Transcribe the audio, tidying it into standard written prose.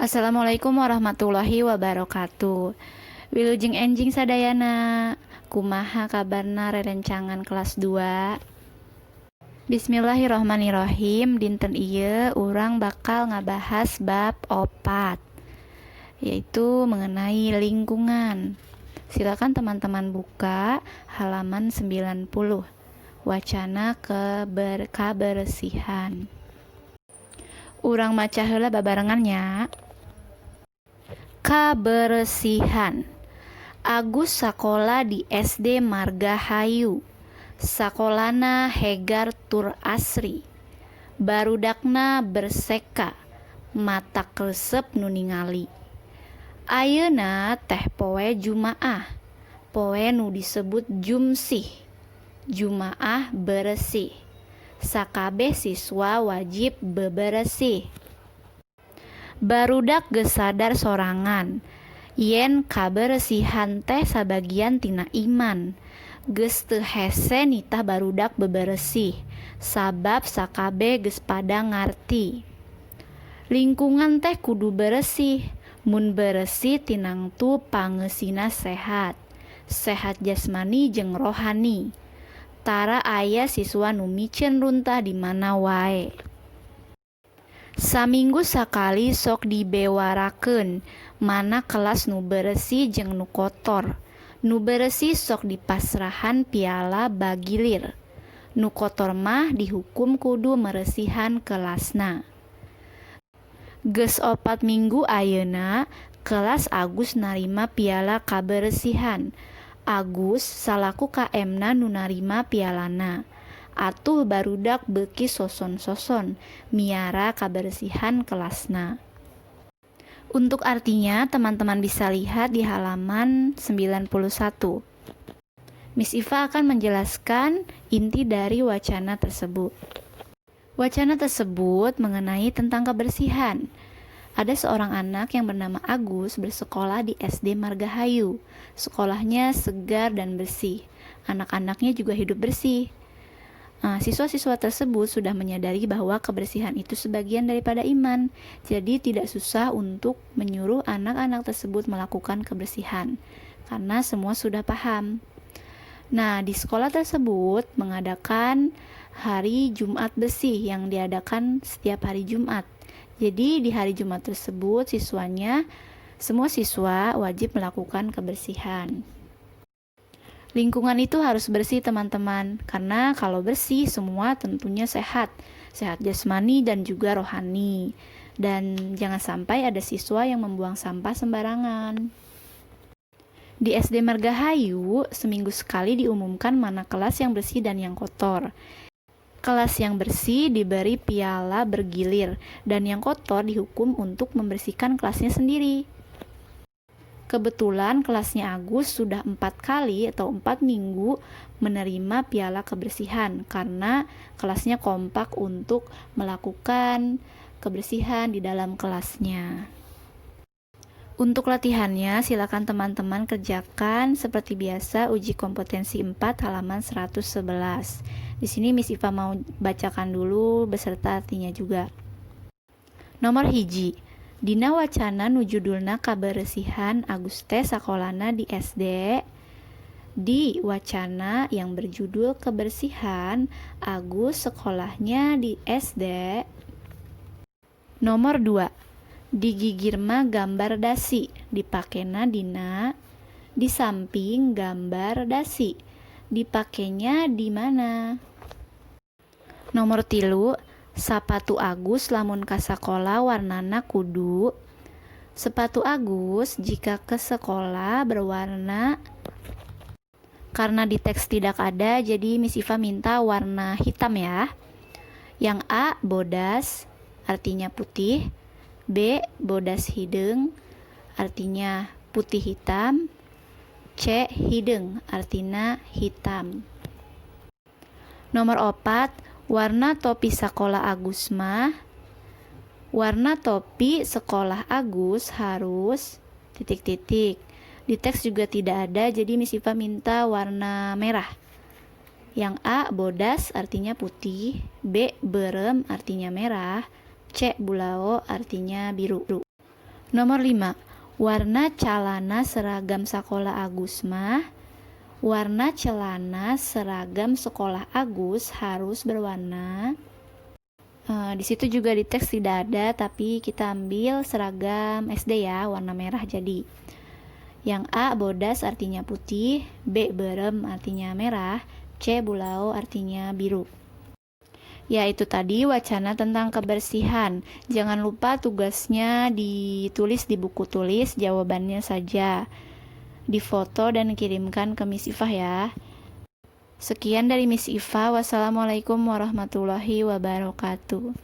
Assalamualaikum warahmatullahi wabarakatuh. Wilujeng enjing sadayana. Kumaha kabarna rerencangan kelas 2? Bismillahirrahmanirrahim. Dinten ieu urang bakal ngabahas bab 4, yaitu mengenai lingkungan. Silakan teman-teman buka halaman 90. Wacana kebersihan. Urang maca heula babarengan nya. Kaberesihan. Agus sakola di SD Margahayu. Sakolana hegar tur asri. Barudakna berseka, matak resep nu ningali. Ayeuna teh poe Jumaah, poe nu disebut Jumsih. Jumaah beresih. Sakabeh siswa wajib beberesih. Barudak geus sadar sorangan yen kaberesihan teh sabagian tina iman. Geus teu hese nitah barudak beberesih, sabab sakabeh geus pada ngarti. Lingkungan teh kudu beresih. Mun beresih tinangtu pangeusina sehat, sehat jasmani jeung rohani. Tara aya siswa nu miceun runtah di mana wae. Saminggu sakali sok dibewarakeun mana kelas nu beresih jeung nu kotor. Nu beresih sok dipasrahan piala bagilir. Nu kotor mah dihukum kudu meresihan kelasna. Geus 4 minggu ayeuna kelas Agus narima piala kaberesihan. Agus salaku KM-na nu narima pialana. Atuh barudak beuki soson-soson miara kaberesihan kelasna. Untuk artinya, teman-teman bisa lihat di halaman 91. Miss Iva akan menjelaskan inti dari wacana tersebut. Wacana tersebut mengenai tentang kebersihan. Ada seorang anak yang bernama Agus bersekolah di SD Margahayu. Sekolahnya segar dan bersih. Anak-anaknya juga hidup bersih. Nah, siswa-siswa tersebut sudah menyadari bahwa kebersihan itu sebagian daripada iman. Jadi tidak susah untuk menyuruh anak-anak tersebut melakukan kebersihan karena semua sudah paham. Nah, di sekolah tersebut mengadakan hari Jumat bersih yang diadakan setiap hari Jumat. Jadi di hari Jumat tersebut siswanya, semua siswa wajib melakukan kebersihan. Lingkungan itu harus bersih, teman-teman, karena kalau bersih semua tentunya sehat, sehat jasmani dan juga rohani. Dan jangan sampai ada siswa yang membuang sampah sembarangan. Di SD Margahayu, seminggu sekali diumumkan mana kelas yang bersih dan yang kotor. Kelas yang bersih diberi piala bergilir, dan yang kotor dihukum untuk membersihkan kelasnya sendiri. Kebetulan kelasnya Agus sudah 4 kali atau 4 minggu menerima piala kebersihan karena kelasnya kompak untuk melakukan kebersihan di dalam kelasnya. Untuk latihannya, silakan teman-teman kerjakan seperti biasa uji kompetensi 4 halaman 111. Di sini Miss Iva mau bacakan dulu beserta artinya juga. Nomor 1. Dina wacana nu judulna kaberesihan, Agus teh sakolana di SD. Di wacana yang berjudul kebersihan, Agus sekolahnya di SD. Nomor 2. Di gigir mah gambar dasi, dipakena dina. Di samping gambar dasi, dipakainya di mana? Nomor 3. Sapatu Agus lamun ka sakola warnana kudu. Sepatu Agus jika ke sekolah berwarna. Karena di teks tidak ada, jadi Miss Iva minta warna hitam ya. Yang A, bodas, artinya putih. B, bodas hideung, artinya putih hitam. C, hideung, artinya hitam. Nomor 4. Warna topi sekolah Agus mah. Warna topi sekolah Agus harus titik-titik. Di teks juga tidak ada, jadi Miss Iva minta warna merah. Yang A, bodas, artinya putih. B, beureum, artinya merah. C, bulao, artinya biru. Nomor 5. Warna calana seragam sekolah Agus mah. Warna celana seragam sekolah Agus harus berwarna. Di situ juga di teks tidak ada, tapi kita ambil seragam SD ya, warna merah jadi. Yang A bodas artinya putih, B beureum artinya merah, C bulau artinya biru. Ya, itu tadi wacana tentang kebersihan. Jangan lupa tugasnya ditulis di buku tulis, jawabannya saja. Difoto dan kirimkan ke Miss Ifah ya. Sekian dari Miss Iva. Wassalamualaikum warahmatullahi wabarakatuh.